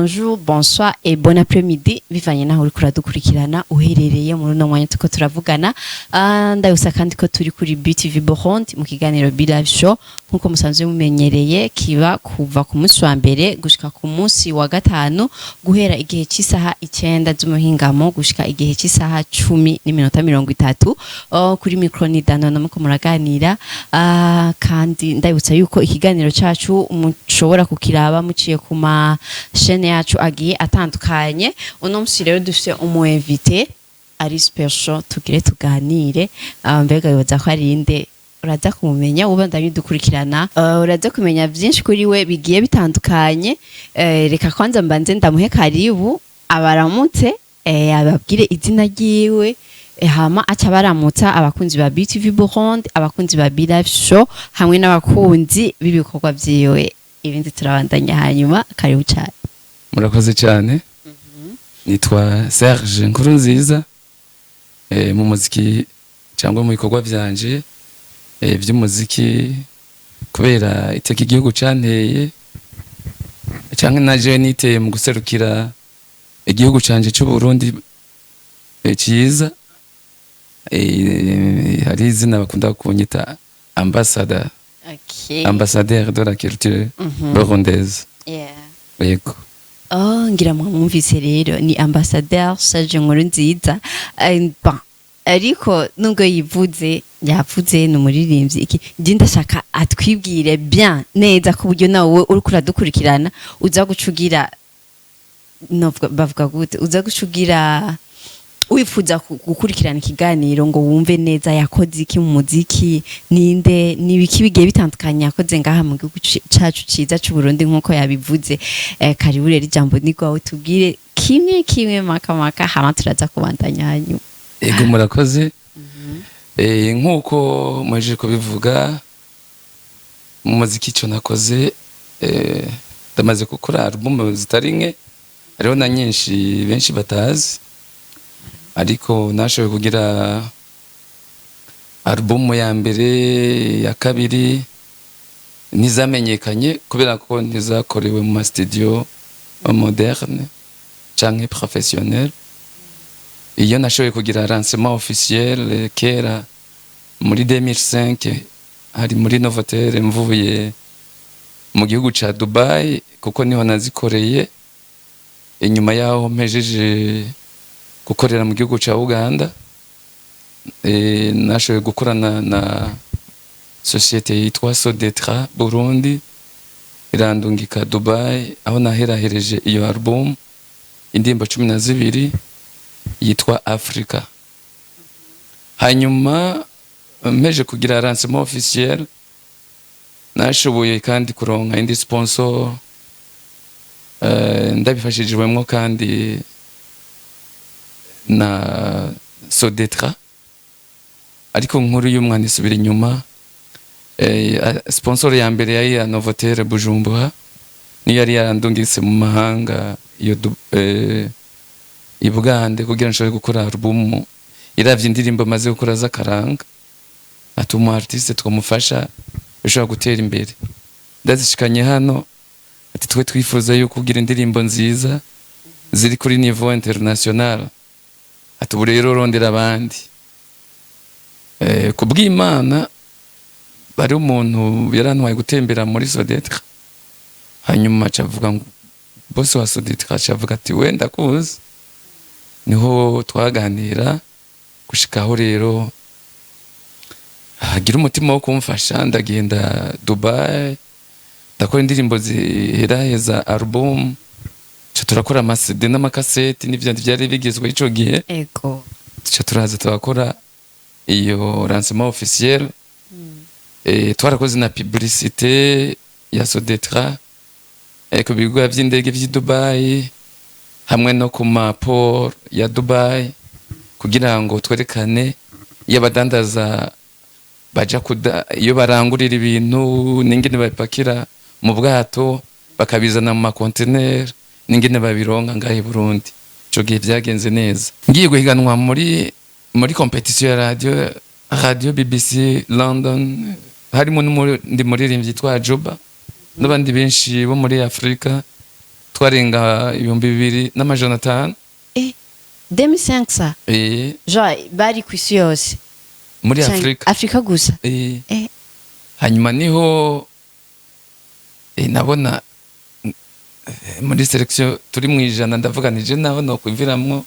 Bonjour, bonsoir et bon après-midi, bivanye naho uriko uradukurikirana uherereye muri uno mwanya tuko turavugana. Ndabisa kandi ko turi kuri BTV Burundi mu kiganiro Be Live Show, nkuko musanzwe mumenyereye, kiba kuva ku munsi wa mbere gushika ku munsi wa gatanu, guhera igihe cy'isaha 9 z'umuhingamo gushika igihe cy'isaha 10:30. Oh, kuri micro ni Dano muko muraganira. Kandi ndabutsa yuko ikiganiro cacu mushobora kukiraba muciye ku ma chaîne yacu agiye atandukanye. Uno musi rero dufite umu invité ari special, tugire tuganire. Mbega yoza ko ari inde? Uraza kumumenya ubandanye dukurikirana. Uraza kumenya byinshi kuri we bigiye bitandukanye. Reka kwanza mbanze ndamuhe karibu, abaramutse, ababwire izina ryiwe, hama aca baramutsa abakunzi ba BTV Burundi, abakunzi ba Be Live Show hamwe n'abakunzi b'ibikorwa vyiwe. Ibindi turabandanya hanyuma. Karibu cyane. Murakoze cyane. Nitwa Serge Nkurunziza. Mu muziki cyangwa mu bikorwa vyanje by'umuziki, kubera iteka igihugu canteye cyangwa naje niteye mu guserukira igihugu canje cy'u Burundi ciza, hari izina bakunda kunyita ambassador, ambassadeur de la culture burundaise. Yego. Oh, ngira mwumvise rero, ni ambassadeur Serge Nkurunziza. Bon, ariko nubwo yivuze, yavuze ni umuririmbyi, iki njye ndashaka atwibwire bien neza, ku buryo nawe uriko uradukurikirana uza gucugira, novuga bavuga gute, uza gucugira wifuza gukurikirana ikiganiro ngo wumve neza yakoze iki mu muziki, ninde, nibiki bigiye bitandukanye yakoze ngaha mu gihugu cacu ciza c'u Burundi, nkuko yabivuze. Karibu rero, ijambo ni rwawe, tubwire kimwe kimwe maka maka, hama turaza kubandanya hanyuma. Ego, murakoze. Nk'uko muhejeje kubivuga, mu muziki icyo nakoze, ndamaze gukora album zitari nke, hariho na nyinshi benshi batazi, ariko nashoboye kugira album ya mbere, ya kabiri ntizamenyekanye kubera ko ntizakorewe mu ma studio moderne canke professionnel. Iyo nashoboye kugira lancement officiel kera muri 2005, hari muri Novotel, mvuye mu gihugu ca Dubai, kuko niho nazikoreye inyuma yaho mpejeje gukorera mu gihugu ca Uganda. Nashoboye gukorana na société yitwa Sodetra Burundi, irandungika Dubai, aho naherahereje iyo album, indirimbo 12 yitwa Africa. Hanyuma mpeje kugira lancement officiel, nashoboye kandi kuronka indi sponsor, ndabifashijwemwo kandi na Sodetra. Ariko nkuru y'umwana isubira inyuma. Sponsor ya mbere yari ya Novotel Bujumbura, niyo yari yarandungitse mu mahanga iyo i Bugande kugira nshobore gukora album. Iravye indirimbo maze gukora z'akaranga, ati umu artiste twamufasha bishobora gutera imbere. Ndazishikanye hano, ati twe twifuza yuko ugira indirimbo nziza ziri kuri niveau international, ati ubu rero rondera abandi. Kubw'Imana bari umuntu yarantwaye gutembera muri Sodetra, hanyuma aca avuga ngo boss wa Sodetra aca avuga ati: "We ndakuzi." Niho twaganira gushikaho rero hagira umutima wo kumfasha, ndagenda Dubai, ndakora indirimbo ziheraheza album, ca turakora ama CD n'amakaseti n'ivyo vyari bigezweho ico gihe. Tuca turaza turakora iyo lancement officiel. Twarakoze na publicité ya Sodetra ku bibuga vy'indege vy'i Dubai hamwe no ku ma port ya Dubai, kugira ngo twerekane iyo abadandaza baja kuda, iyo barangurira ibintu, n'ingene babipakira mu bwato bakabizana mu makonteneri, n'ingene babironka ngaha i Burundi. Ico gihe vyagenze neza. Ngiye guhiganwa muri compétition ya radio BBC London, harimo n'umundi muririmbyi yitwa Juba n'abandi benshi bo muri Afrika. Twarenga 2500. 2500? Eh. Genre bari ku isi yose? Muri Canke Afrika. Afrika gusa? Eh. Hanyuma niho nabona muri sélection turi mu 100, ndavuga nije naho nokwiviramwo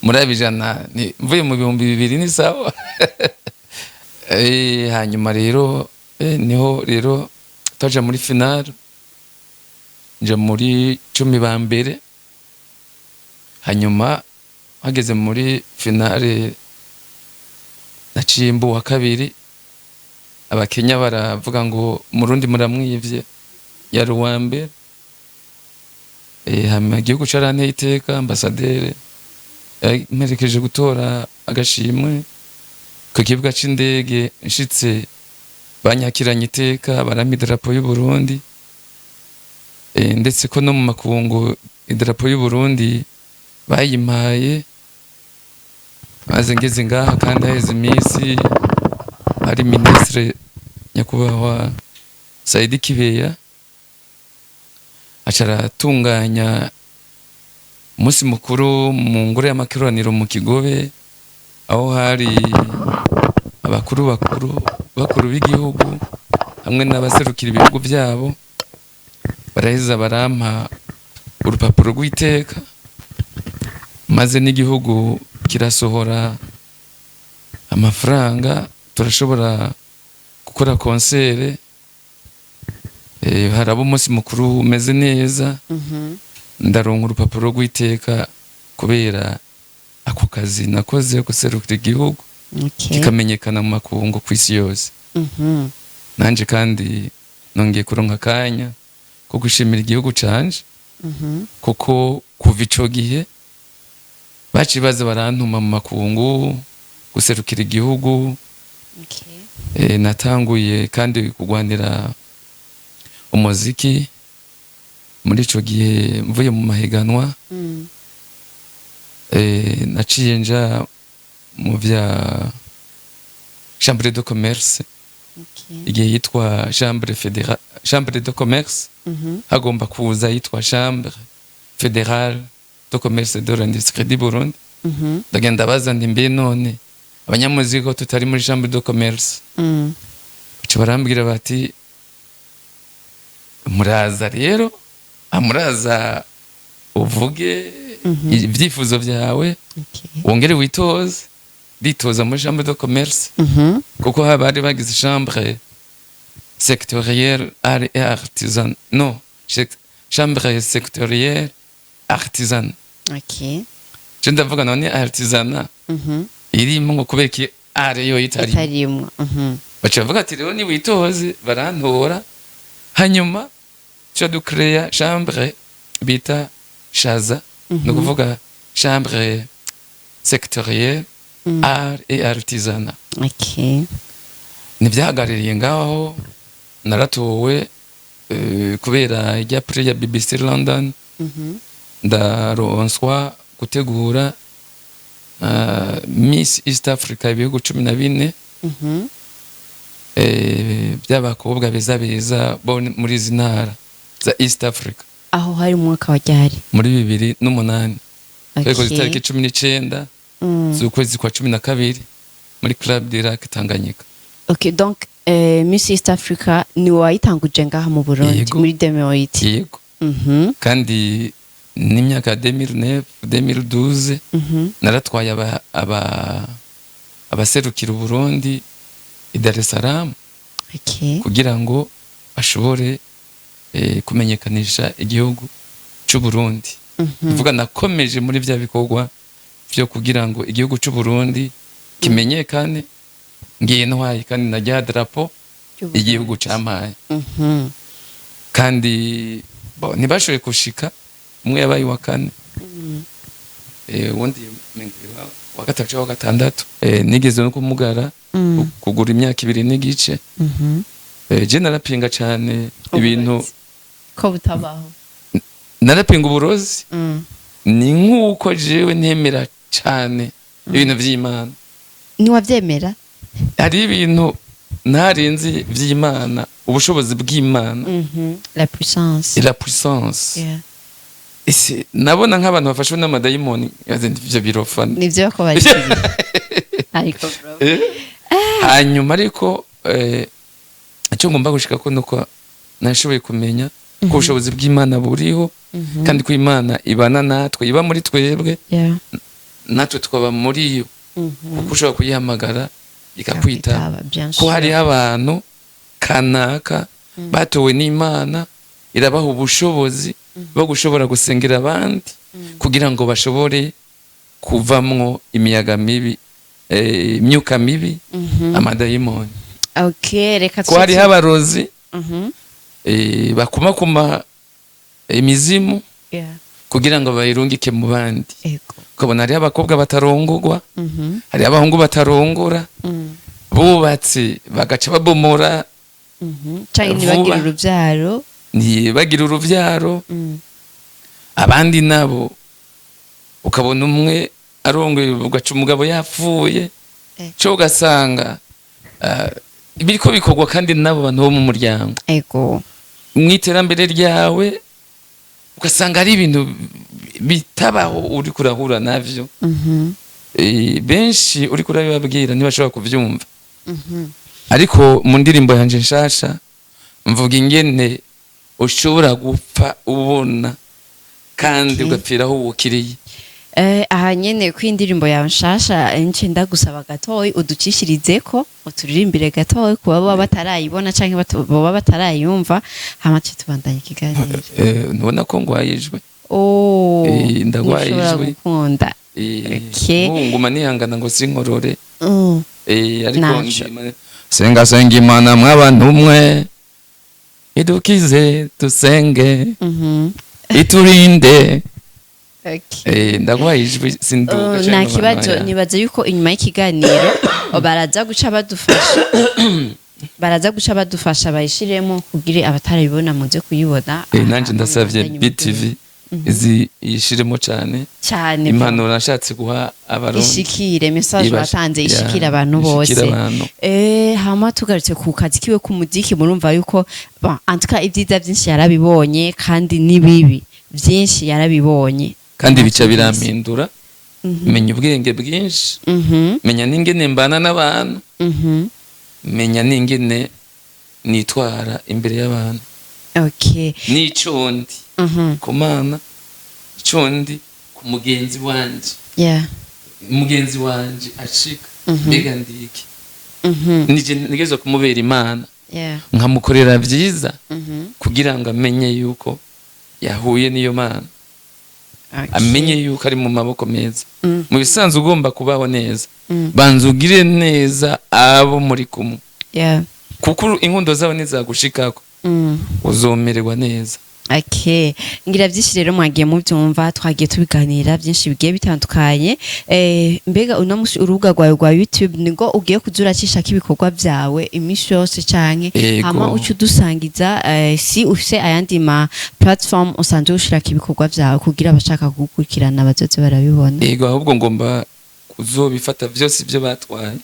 muri abo 100, ni mvuye mu 2000 ni sawa. Hanyuma rero niho rero twaja muri finale, nja muri 10 ba mbere. Hanyuma hageze muri finale naciye mba uwa kabiri. Abakenya baravuga ngo Murundi muramwivye, yari uwa mbere. Hama igihugu caranteye iteka, ambasaderi yamperekeje gutora agashimwe ku kibuga c'indege. Nshitse banyakiranye iteka, barampa idarapo y'u Burundi. Ndetse ko no mu makungu idarapo y'u Burundi bayimpaye. Maze ngeze ngaha kandi haheze iminsi, hari ministre nyakubahwa Saidi Kibeya aca aratunganya umunsi mukuru mu ngoro y'amakoraniro mu Kigobe, aho hari abakuru bakuru b'igihugu hamwe n'abaserukira ibihugu byabo. Baraheza barampa urupapuro rw'iteka, maze n'igihugu kirasohora amafaranga, turashobora gukora concert, haraba umunsi mukuru umeze neza. Ndaronka urupapuro rw'iteka kubera ako kazi nakoze guserukira igihugu, kikamenyekana mu makungu ku isi yose. Nanje kandi nongeye kuronka akanya ko gushimira igihugu canje, kuko kuva ico gihe baciye baza barantuma mu makungu guserukira igihugu. Natanguye kandi kugwanira umuziki muri ico gihe mvuye mu mahiganwa. Naciye nja mu vya chambre de commerce, igihe yitwa chambre fédérale, chambre de commerce, hagomba kuza yitwa Chambre fédérale de commerce de l'industrie du Burundi. Ndagenda baza nti: "Mbe none abanyamuziki ko tutari muri chambre de commerce?" Baca barambwira bati: "Muraza rero, muraza uvuge ibyifuzo byawe, wongere witoze." Nditoza muri chambre de commerce, kuko haba bari bagize chambre sectorielle art et artisan, non, chambre sectorielle artisan. Je ndavuga: "None artisanat irimo, ngo kubera iki art yo itari?" Itarimwo. Baca bavuga ati: "Rero niwitoze." Barantora, hanyuma tuca ducréa chambre bita Shaza, ni ukuvuga chambre sectorielle art et artisanat. Ntibyahagarariye ngaho, naratowe kubera ijya prix ya BBC London, ndaronswa gutegura Miss East Africa, ibihugu 14 by'abakobwa beza beza bo muri izi ntara za East Africa. Aho hari mu mwaka wa ryari? Muri 2008, ariko itariki 19 z'ukwezi kwa 12 muri Club de Lac Tanganyika. Okay, donc Miss East Africa ni wayitanguje ngaha mu Burundi? Yego. Muri 2008? Yego. Kandi n'imyaka ya 2009, 2012 naratwaye abaserukira Uburundi i Dar es Salaam kugira ngo bashobore kumenyekanisha igihugu c'u Burundi. Kuvuga nakomeje muri bya bikorwa byo kugira ngo igihugu c'u Burundi kimenyekane, ngiye ntwaye kandi na rya drapeau igihugu campaye. Kandi bo ntibashoboye gushika, umwe yabaye uwa kane, uwundi mengo wa gatatu cyangwa wa gatandatu. Nigeze no kumugara kugura imyaka 2 n'igice. Je narapinga cane ibintu ko butabaho. Narapinga uburozi. Ni nk'uko jewe ntemera cane ibintu vy'Imana. Ntiwavyemera? Hari ibintu ntarinzi vy'Imana, ubushobozi bw'Imana. La puissance. Et la puissance. Ese nabona nk'abantu bafashwe n'amadayimoni, nkaze nti ivyo birofa. Nivyo ko barikiriye ariko bro. Hanyuma ariko icyo ngomba gushika ko nuko nashoboye kumenya ko ubushobozi bw'Imana buriho, kandi ko Imana ibana natwe, iba muri twebwe, natwe tukaba muri yo, kuko ushobora kuyihamagara ikakwitaba. Ikakwitaba, bien Ko sûr. hariho abantu kanaka batowe n'Imana, irabaha ubushobozi bwo gushobora gusengera abandi kugira ngo bashobore kuvamwo imiyaga mibi, imyuka mibi, amadayimoni. Okay, reka Ko hariho abarozi bakumakuma imizimu kugira ngo bayirungike mu bandi. Ukabona hariho abakobwa batarongorwa, hariho abahungu batarongora, bubatse bagaca babomora Canke vuba. ntibagire uruvyaro. Ntibagire uruvyaro. Abandi nabo ukabona umwe arongoye, ugaca umugabo yapfuye, cyo ugasanga biriko bikorwa kandi n'abo bantu bo mu muryango. Mu iterambere ryawe ugasanga ari ibintu bitabaho uriko urahura navyo. Benshi uriko urabibabwira ntibashobora kuvyumva, ariko mu ndirimbo yanje nshasha mvuga ingene ushobora gupfa ubona kandi ugapfira aho wukiriye. Aha nyene ko indirimbo yawe nshasha, nce ndagusaba gatoyi uducishirizeko, uturirimbire gatoyi ku baba batarayibona canke baba batarayumva, hama ce tubandanya ikiganiro. Ntubona ko ngwaye ijwi? Oh, Ndagwaye ntushobora ijwi. gukunda. Nk'ubu nguma nihangana ngo sinkorore. Ariko Naco. Senga, senga Imana mw'abantu mwe, idukize, dusenge, iturinde. Ndagwaye ijwi, sinduka canke Nta ngo kibazo. abantu. Nibaza yuko inyuma y'ikiganiro baraza guca badufasha bayishiremo kugira abatarabibona muze kuyibona. Nanje ndasavye Aha, BTV izi yishiremo cane cyane. Impanuro nashatse guha Abarundi. Ishikire message watanze, ishikire abantu ishikire bose. Abantu. Hama tugarutse ku kazi kiwe k'umuziki, murumva yuko bon, en tout cas ibyiza byinshi yarabibonye kandi n'ibibi byinshi yarabibonye. Kandi bica birampindura, menya ubwenge bwinshi, menya n'ingene mbana n'abantu, menya n'ingene nitwara imbere y'abantu n'ico ndi ku Mana, ico ndi ku mugenzi wanje, mugenzi wanje ashika mbega ndiki, nije nigeze kumubera Imana, nkamukorera byiza kugira ngo amenye yuko yahuye n'iyo Mana, amenye yuko ari mu maboko meza. Mu bisanzwe ugomba kubaho neza, banza ugire neza abo muri kumwe, kuko inkundo zabo nizagushikako uzomererwa neza. Okay. Ngira byinshi rero mwagiye mubyumva, twagiye tubiganira byinshi bigiye bitandukanye. Mbega uno musi urubuga rwawe rwa YouTube nibwo ugiye kuza uracishako ibikorwa byawe iminsi yose canke? Ego. Hama uca udusangiza si ufise ayandi ma platform usanzwe ushirako ibikorwa vyawe kugira abashaka kugukurikirana bazoze barabibona. Yego, ahubwo ngomba kuzobifata vyose ibyo batwaye,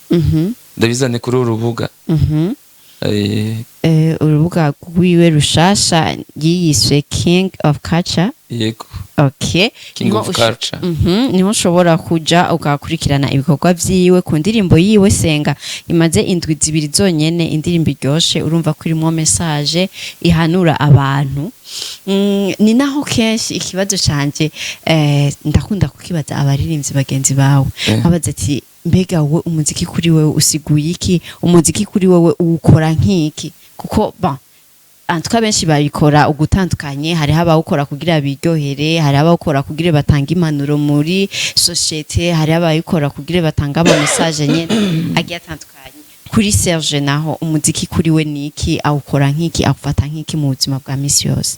ndabizane kuri uru rubuga. Urubuga rwiwe rushasha yiyiswe King of Culture. Yego. King Niho of Culture. Niho ushobora kuja ugakurikirana ibikorwa vyiwe ku ndirimbo yiwe Senga imaze indwi 2 zonyene, indirimbo iryoshe, urumva ko irimwo message ihanura abantu. Ni naho kenshi ikibazo canje ndakunda kukibaza abaririmbyi bagenzi bawe, abaza ati: "Mbega wowe umuziki kuri wewe usiguye iki? Umuziki kuri wewe uwukora nk'iki?" Kuko bon, en tout cas benshi babikora ugutandukanye. Hariho abawukora kugira biryohere, hariho abawukora kugira batange impanuro muri société, hariho abayikora kugira batange ama message nyene agiye atandukanye. Kuri Serge naho, umuziki kuri we niki? Awukora nk'iki? Awufata nk'iki mu buzima bwa misi yose?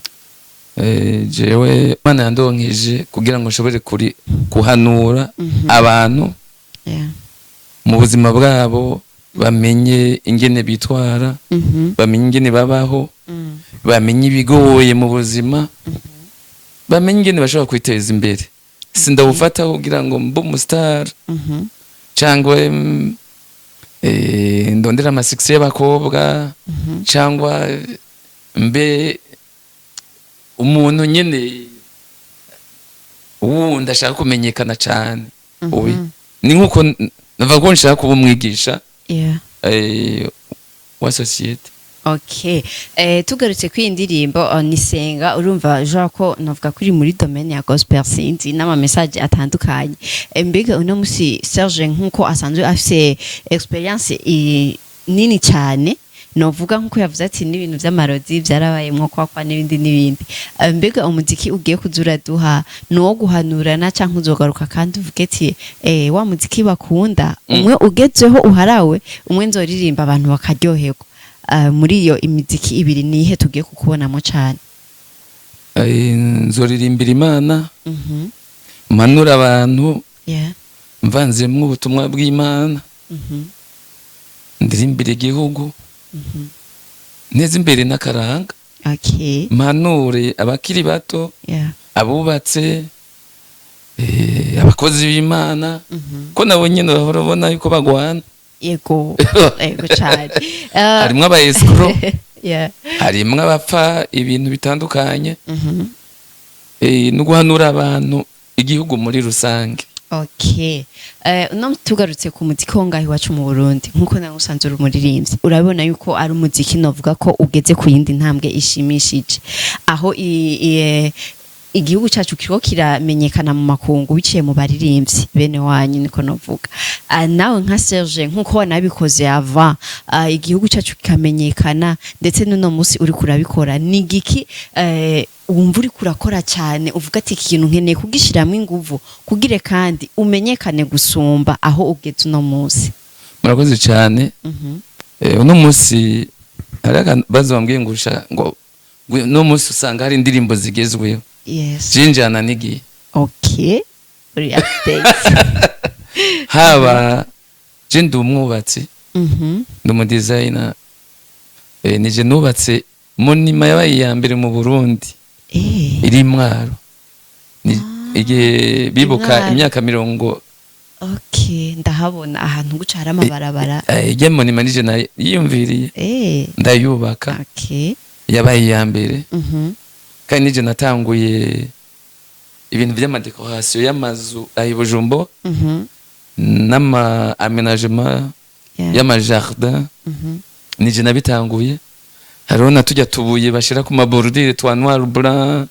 Jewe Imana yandonkeje kugira ngo nshobore kuri kuhanura abantu mu buzima bwabo, bamenye ingene bitwara, bamenye ingene babaho, bamenye ibigoye mu buzima, bamenye ingene bashobora kwiteza imbere. Sindawufata kugira ngo mbe umustar cyangwa ndondere amasikisi y'abakobwa cyangwa mbe umuntu nyene. Ubu ndashaka kumenyekana cyane. Oya, ni nkuko navuga ko nshaka kuba umwigisha wa société. Okay. Tugarutse kuri iyi ndirimbo Nisenga, urumva genre ko navuga ko iri muri domaine ya gospel, sinzi n'ama message atandukanye. Mbega uno musi Serge, nkuko asanzwe afise expérience nini cyane, novuga nkuko yavuze ati n'ibintu vy'amarodi vyarabayemwo kwakwa n'ibindi n'ibindi. Mbega umuziki ugiye kuza uraduha ni uwo guhanurana, canke uzogaruka kandi uvuge ati wa muziki bakunda, umwe ugezweho uharawe, umwe nzoririmba abantu bakaryoherwa? Muri iyo imiziki ibiri nihe tugiye kukubonamo cane? Nzoririmbira Imana, mpanura abantu, mvanzemwo ubutumwa bw'Imana, ndirimbira igihugu, nteze imbere n'akaranga, mpanure abakiri bato, abubatse, abakozi b'Imana, ko nabo nyine bahora babona yuko bagwana. Yego cane. Harimwo aba escrocs, harimwo abapfa ibintu bitandukanye, no guhanura abantu, igihugu muri rusange. Okay. Uno tugarutse ku muziki wo ngaho iwacu mu Burundi, nkuko nawe usanzwe uri umuririmbyi, urabona yuko ari umuziki novuga ko ugeze ku yindi ntambwe ishimishije, aho igihugu cyacu kiriko kiramenyekana mu makungu biciye mu baririmbyi bene wanyu, niko novuga. Nawe nka Serge, nkuko wanabikoze avant, igihugu cyacu kikamenyekana, ndetse n'uno munsi uri kurabikora, ni giki wumva uri kurakora cyane, uvuga ati iki kintu nkeneye kugishyiramo inguvu kugire kandi umenyekane gusumba aho ugeze uno munsi? Murakoze cyane. Uno munsi hari akabazo bambwiye ngo ngo uno munsi usanga hari indirimbo zigezweho. Jinjana n'igihe. Okay, uri update. Haba je ndi umwubatsi, ndi umu designer, nije nubatse monument yabaye iya mbere mu Burundi, iri Mwaro. Igihe bibuka Imwaro. imyaka 40. Okay, ndahabona ahantu guca hari amabarabara. Ijya monument nije nayiyumviriye, ndayubaka. Yabaye iya mbere. Kandi nije natanguye ibintu by'ama décoration y'amazu ayi Bujumbura n'ama aménagement y'ama jardin. Nije nabitanguye. Hariho na tujya tubuye bashira ku ma bordure twa noir blanc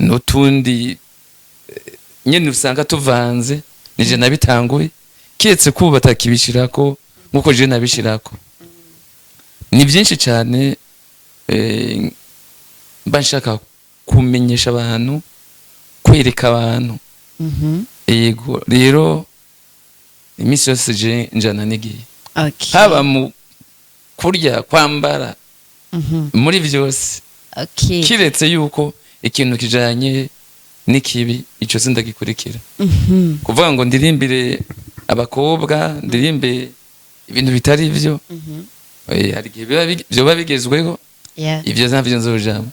n'utundi, nyene usanga tuvanze, nije nabitanguye, kiretse kuba batakibishirako nkuko je nabishirako. Ni byinshi cyane, mba nshaka kumenyesha abantu, kwereka abantu. Yego, rero iminsi yose je njana n'igihe, haba mu kurya, kwambara, muri byose, kiretse yuko ikintu kijanye n'ikibi ico sindagikurikira. Kuvuga ngo ndirimbire abakobwa, ndirimbe ibintu bitari ivyo, hari igihe vyoba bigezweho, ivyo navyo nzojamwo.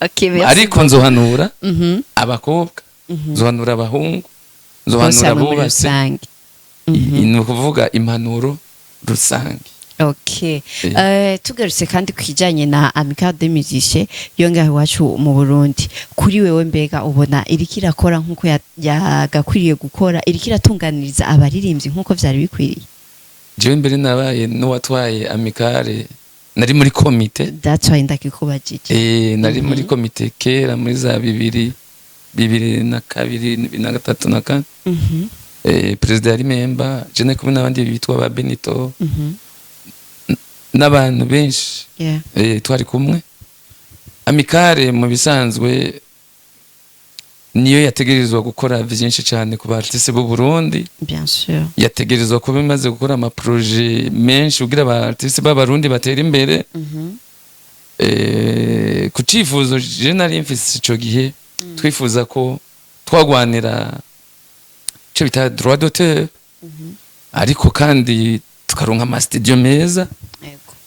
Okay, merci. Ariko nzohanura abakobwa, nzohanura abahungu, Bose nzohanura hamwe muri abubatse. rusange. Ni ukuvuga impanuro rusange. Okay. Tugarutse kandi ku kijanye na Amicale des Musiciens yo ngaho iwacu mu Burundi. Kuri wewe, mbega ubona iriko irakora nkuko yagakwiriye gukora, iriko iratunganiriza abaririmbyi nkuko vyari bikwiriye? Jewe mbere nabaye n'uwatwaye amicale, nari muri komite. That's why ndakikubajije. Nari muri komite kera muri za bibiri, 2002, 2003 na kane. Perezida yari member, je nari kumwe n'abandi bitwa ba Benito n'abantu benshi. Twari kumwe. Amicale mu bisanzwe niyo yategerezwa gukora vyinshi cyane ku ba artiste b'u Burundi. Bien sûr. Yategerezwa kuba imaze gukora ama projet menshi kugira aba artiste b'Abarundi batera imbere. Ku cifuzo je nari mfise ico gihe, twifuza ko twagwanira ico bita droit d'auteur, ariko kandi tukaronka ama studio meza,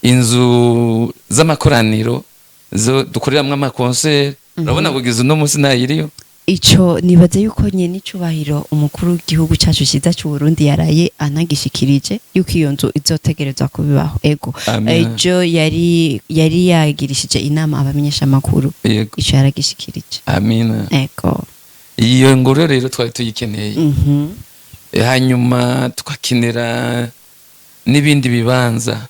inzu z'amakoraniro zo dukoreramwo ama concert. Urabona kugeza uno munsi ntayiriyo. Ico nibaza yuko nyene icubahiro umukuru w'igihugu cacu ciza c'u Burundi yaraye anagishikirije yuko iyo nzu izotegerezwa kubibaho. Ego. Amen. Ejo yari yagirishije inama abamenyesha makuru. Yego. Ico yaragishikirije. Amina. Ego. Iyo ngoro rero twari tuyikeneye. Hanyuma tugakenera n'ibindi bibanza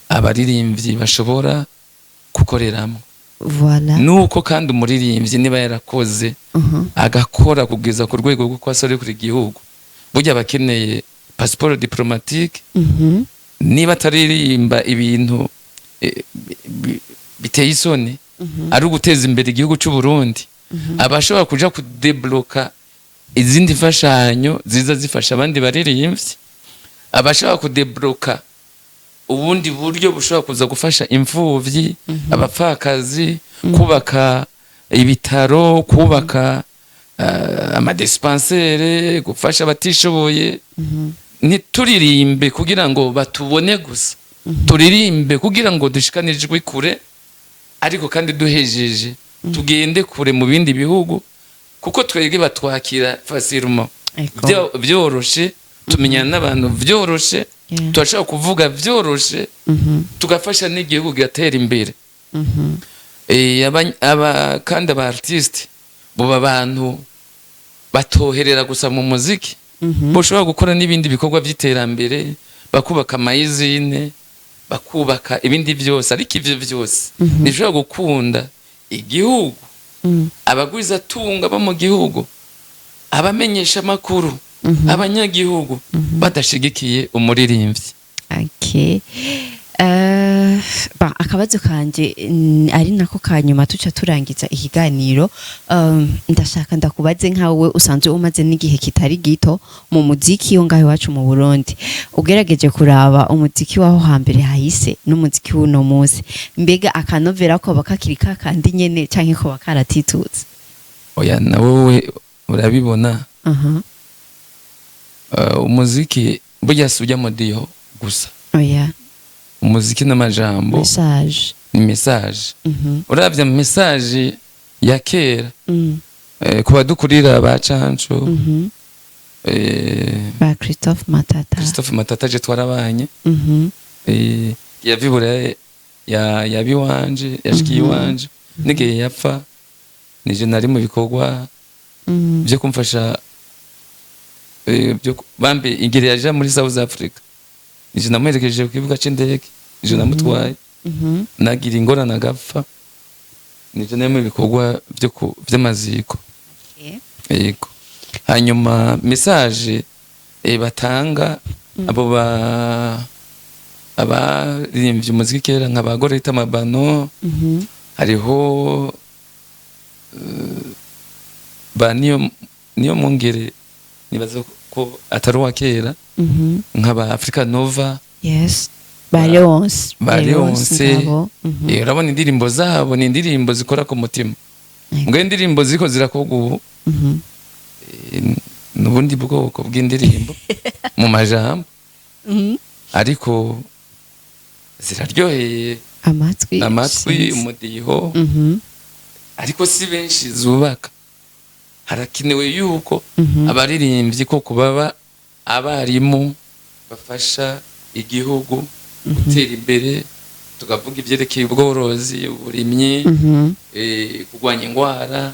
abaririmbyi bashobora gukoreramo. Voilà. Nuko kandi umuririmbyi niba yarakoze, agakora kugeza ku rwego rwo kuba kuri igihugu, burya abakeneye passeport diplomatique. Niba ataririmba ibintu biteye isoni, ari uguteza imbere igihugu cy'u Burundi, aba ashobora kuja kudébloqua izindi mfashanyo ziza zifasha abandi baririmbyi, abashobora kudébloqua ubundi buryo bushobora kuza gufasha imfuvyi, abapfakazi, kubaka ibitaro, kubaka amadispensaires, gufasha abatishoboye. Ntituririmbe kugira ngo batubone gusa, turirimbe kugira ngo dushikane ijwi kure, ariko kandi duhejeje tugende kure mu bindi bihugu, kuko twebwe batwakira facilement. Byoroshe, tumenyana n'abantu byoroshe, turashobora kuvuga byoroshe, tugafasha n'igihugu kigatera imbere. Kandi aba artiste buba abantu batoherera gusa mu muziki, boshobora gukora n'ibindi bikorwa by'iterambere, bakubaka amayizine, bakubaka ibindi byose. Ariko ivyo byose ntibishobora gukunda igihugu, abagwizatunga bo mu gihugu, abamenyesha amakuru, abanyagihugu badashigikiye umuririmbyi. Okay. Ba, akabazo kanje ari nako kanyuma tuca turangiza ikiganiro. Ndashaka ndakubaze, nkawe usanzwe umaze n'igihe kitari gito mu muziki wo ngaho iwacu mu Burundi, ugerageje kuraba umuziki waho hambere hahise n'umuziki w'uno munsi, mbega akanovera ko bakakiri kakandi nyene canke ko bakaratitutse? Oya, na wowe urabibona. Umuziki burya si ujya mudiho gusa. Oya. Umuziki n'amajambo. Message. Ni message. Uravye message ya kera, ku badukurira ba Canco, ba Christophe Matata. Christophe Matata je twarabanye. Yavibura ya yabiwanje, yashikiye iwanje n'igihe yapfa, nije nari mu bikorwa byo kumfasha, byo bambe ingere yaja muri South Africa, nije namuherekeje ku kibuga c'indege, nije namutwaye. Nagira ingorane agapfa, nije nari mu bikorwa byo vy'amaziko. Yego. Hanyuma message batanga abo ba abaririmbye umuziki kera, nka ba Goreta Mabano, hariho ba niyo mwongere, nibaza ko atari uwa kera, nka ba Africa Nova. Yes, ba Leonce. Ba Leonce. Ngabo. Urabona indirimbo zabo ni indirimbo zikora ku mutima. Mbwa indirimbo ziriko zirakorwa ubu, n'ubundi bwoko bw'indirimbo mu majambo, ariko ziraryoheye amatwi. Amatwi. Sinzi. Umudiho, ariko si benshi zubaka. Harakenewe yuko abaririmbyi koko baba abarimu bafasha igihugu gutera imbere, tukavuga ibyerekeye ubworozi, uburimyi, kurwanya indwara,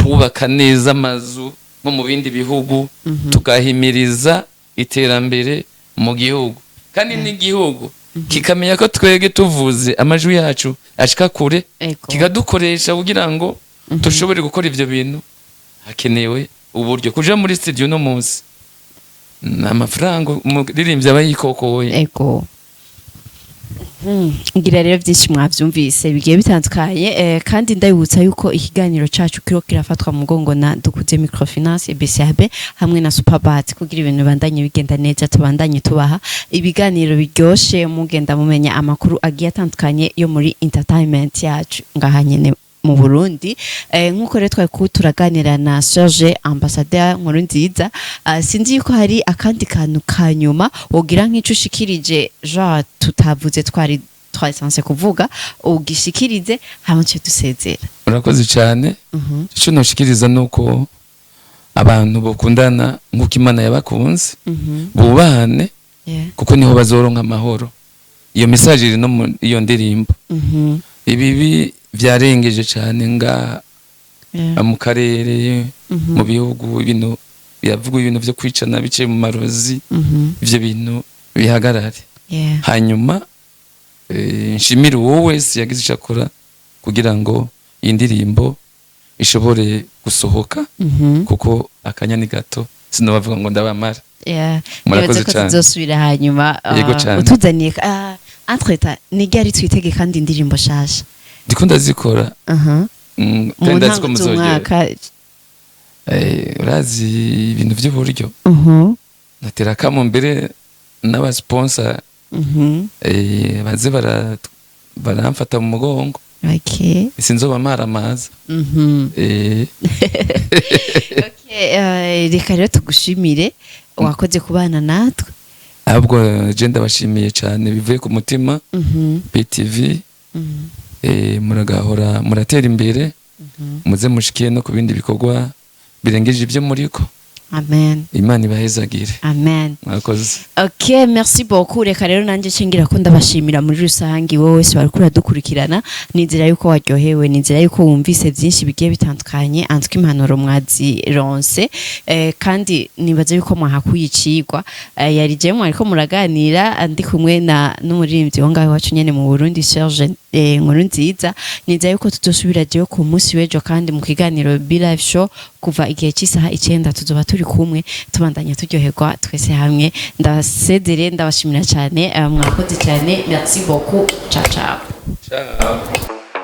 kubaka neza amazu nko mu bindi bihugu, tugahimiriza iterambere mu gihugu, kandi n'igihugu kikamenya ko twebwe tuvuze amajwi yacu ashika kure, kikadukoresha kugira ngo dushobore gukora ivyo bintu. Hakenewe uburyo. Kuja muri studio no munsi ni amafaranga umuririmbyi aba yikokoye. Ego. Ngira rero byinshi mwavyumvise bigiye bitandukanye, kandi ndabibutsa yuko ikiganiro cacu kiriho kirafatwa mu mugongo na Dukuze Microfinance, BCAB hamwe na Superbat, kugira ibintu bibandanye bigenda neza, tubandanye tubaha ibiganiro biryoshe, mugenda mumenya amakuru agiye atandukanye yo muri entertainment yacu ngaha nyene mu Burundi. Nkuko rero twari kuba turaganira na Serge Ambassadeur Nkurunziza, sinzi yuko hari akandi kantu ka nyuma wogira nk'ico ushikirije, genre tutavuze twari twasanse kuvuga, ugishikirize hama tuce dusezera. Urakoze cyane. Icyo noshikiriza ni uko abantu bakundana nk'uko Imana yabakunze, bubahane, kuko niho bazoronka amahoro. Iyo message iri no mu iyo ndirimbo. Ibibi byarengeje cyane nga Mu karere, mu bihugu, ibintu biravuga, ibintu vyo kwicana biciye mu marozi, ivyo bintu bihagarare. Hanyuma nshimire uwo wese yagize icyo akora kugira ngo iyi ndirimbo ishobore gusohoka, kuko akanya ni gato, sinobavuga ngo ndabamara. Murakoze Nibaza ko cane. tuzosubira hanyuma Yego cane. utuzaniye entre-temps ni ryari twitege kandi indirimbo shasha? Ndiko ndazikora. Mu Kandi ndazi ko ntango muzogera. z'umwaka. Urazi ibintu by'uburyo, natera akamo mbere n'abasponsor baze baramfata mu mugongo, sinzoba maramaza. Okay, reka rero tugushimire, wakoze kubana natwe. Ahubwo je ndabashimiye cyane bivuye ku mutima. BTV, muragahora muratera imbere, muze mushikiye no ku bindi bikorwa birengeje ibyo muriko. Amen. Imana ibahezagire. Amen. Mwakoze. Ok, merci beaucoup. Reka rero nanjye nshingira ko ndabashimira muri rusange wowe wese wariko uradukurikirana. Nizera yuko waryohewe, nizera yuko wumvise byinshi bigiye bitandukanye, antwe impanuro mwazironse, kandi nibaza yuko mwahakuye icigwa. Yari jewe mwariko muraganira, ndi kumwe na n'umuririmbyi wo ngaho iwacu nyene mu Burundi, Serge Nkurunziza. Nizera yuko tuzosubira jewe ku munsi w'ejo kandi mu kiganiro Be Live Show kuva igihe cy'isaha 9, tuzoba turi kumwe tubandanya turyoherwa twese hamwe. Ndabasezere, ndabashimira cyane, mwakoze cyane. Merci beaucoup, ciao ciao. Ciao.